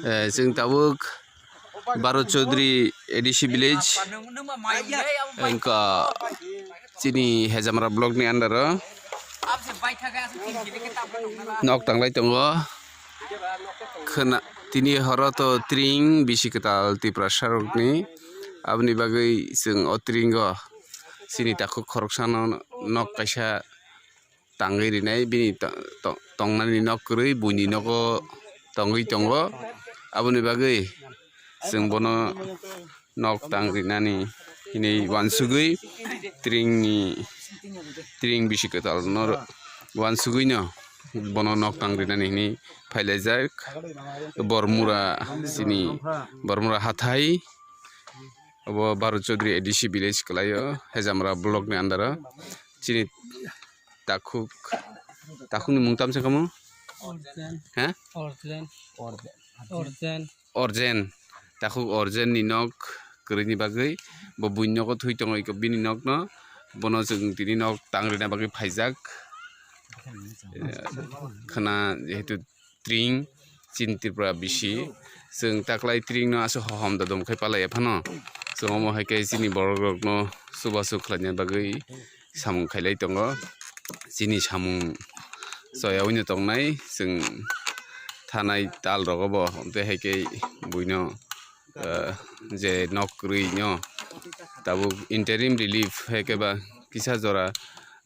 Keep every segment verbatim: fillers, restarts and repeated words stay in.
Eh, chwng tabuk Bharat Chaudhary A D C village, wngkha chini Hejamra block ni under o nok tanglai tongo. Khwna tini horo to tring bisi kwtal Tiprasa rokni, aboni bagwi chwng o tring o chini takhuk khoroksano nok kaisa tangwi rinai, bini to-, to-, tongnani nok kwrwi buini nogo tongwi tongo. Aboni bagwi chwng bono nok tang rinani hinwi uansugwi tringni, tring bisi kwtal no uansugwino bono nok tang rinani hinwi phailaijak. Bormura, chini Bormura hathai, obo Bharat Chaudhary A D C village kwlaio, Hejamra block ni under o. Chini takhuk, takhukni mung tamo se kamo? Orjen. He? Orjen. Orjen. Orjen. Takhuk Orjen ni nok kwrwini bagwi bo buini nogo thwi tongo, iko bini nokno, bono chwng tini nok tang rina bagwi phaijak. Eh, khwna jehetu tring, chini Tripura bisi, chwng taklai tring no aswk hohom dodom khai palai phano, chwng omo hai khe chini borok rok no chubachu khlaina bagwi samung khailai tongo. Chini samung choyaui no tongnai, chwng thanai tal rogo bo, tei hai khe buino, eh, je nok kwrwi no tabuk interim relief hai khe ba kisa jora,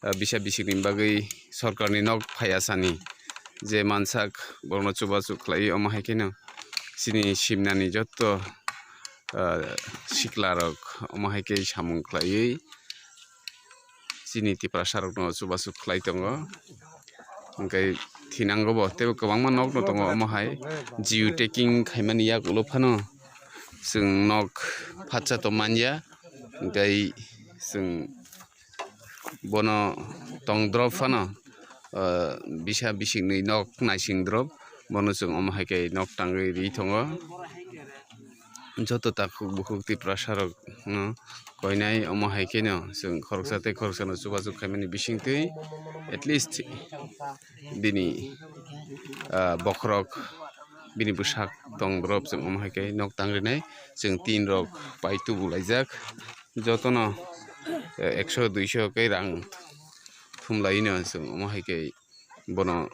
eh, bisa bisikni bagwi sorkarni nok phaiya sani je mansak borokno chubachu khlai, omo hai kheno chini simnani jotto, eh, sikla rok omo hai khe samung khlaiwi chini Tiprasa rokno chubachu khlai tongo. Hwnkhe thinango bo teibo kwbangma nokno tongo omo hai, geo tagging khaimani yak ulo phano chwng nok phatsa to manya, hwnkhe chwng bono tong drop phano, ah, bisa bisingni nok naising drop, bono chwng omo hai khe nok tangwi ri tongo. Joto takhuk bukhuk Tiprasa rok no koinai omo hai kheno chwng khoroksa tei khoroksano chubachu khaimani bisingtwi at least bini, ah, bokhorok, bini bwsak tong drop, chwng omo hai khe nok tang rinai. Chwng tin rok pai tubu laijak, jotono, eh, ekso duiso khe rang thumlaino chwng omo hai khe bono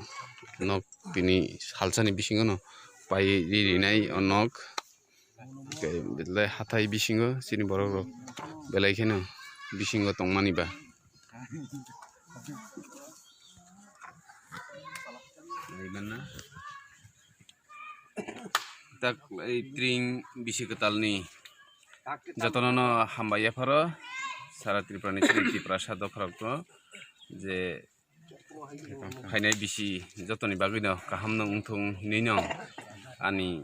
nok tini salsani bisingono pai ri rinai o nok. Belai hathai bisingo chini borok rok belai kheno bisingo tongmani ba. Tak ei tring bisi kwtalni jotono no hambai yapharo sara Tripura ni chini Tiprasa dopharok no je phainai bisi jotoni bagwino kaham no wngthung hinwi no ani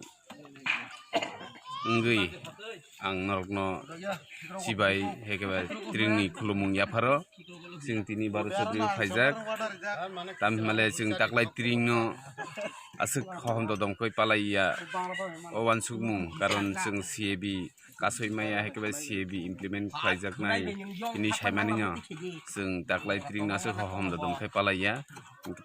wngwi ang norokno chibai hai khe bai tringni khulumung yapharo. Chwng tini Bharat Chaudhary phaijak, tamni hwnmale chwng taklai tringno aswk hohom dodom khe palaiya o uansukmung, karon chwng C A B kasoi maya hai khe bai C A B implement khlaijaknai hinwi saimanino chwng taklai tringno aswk hohom dodom khe palaiya.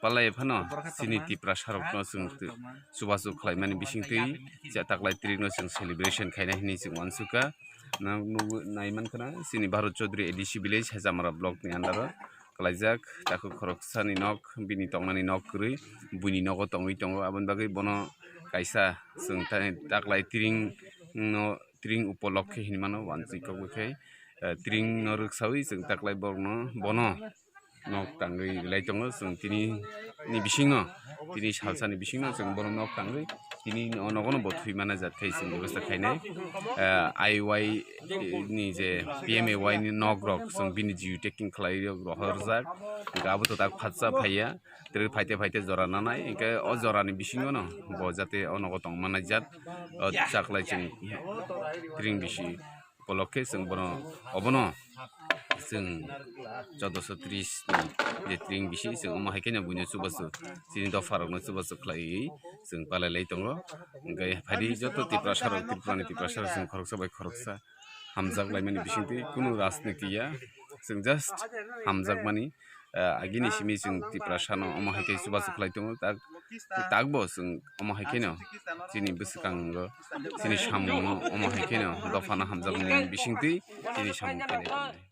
Palai phano chini Tiprasa rokno chwng tw-, chubachu khlaimani bisingtwi je taklai tringno chwng celebration khainai hinwi chwng uansukha. Nang nugwi naimankha na chini Bharat Chaudhary A D C village Hejamara block ni under o kwlaijak takhuk khoroksani nok, bini tongmani nok kwrwi, buini nogo tongwi tongo, aboni bagwi bono kaisa chwng ta-, taklai tring no tring upolokhe hinwi mano, wansui kok bai khai, eh, tring no rwksaui chwng taklai borokno bono nok tangwi rilai tongo. Chwng tini ni bisingno, tini salsani bisingno chwng bono nok tangwi tini o nogono bo thwi mana jat khai chwng bebasta khainai. Eh, I Y ni je P M A Y ni nok rok chwng bini geo tagging khlai rok rohorjak, hwnkhe abo to tak phatsa phaiya, tei phaite phaite jora nanai, hwnkhe o jorani bisingono bo jate o nogo tongmana jat, o chaklai chwng tring bisi. Upolokhe chwng bono, obono chwng chaudoso tris ni je tring bisi chwng omo hai kheno buino chubachu chini dopharokno chubachu khlaiwi chwng palai lai tongo. Hwnkhe phaidi joto Tiprasa rok, Tripura ni Tiprasa rok chwng khoroksa bai khoroksa hamjak laimani bisingtwi kunu rajniti ya, chwng just hamjakmani, ah, agini simi chwng Tiprasano omo hai khe chubachu khlai tongo, tak, takbo chwng omo hai kheno chini bwswkango chini samungo omo hai kheno dophano hamjakmani bisingtwi chini samung khainai tongo.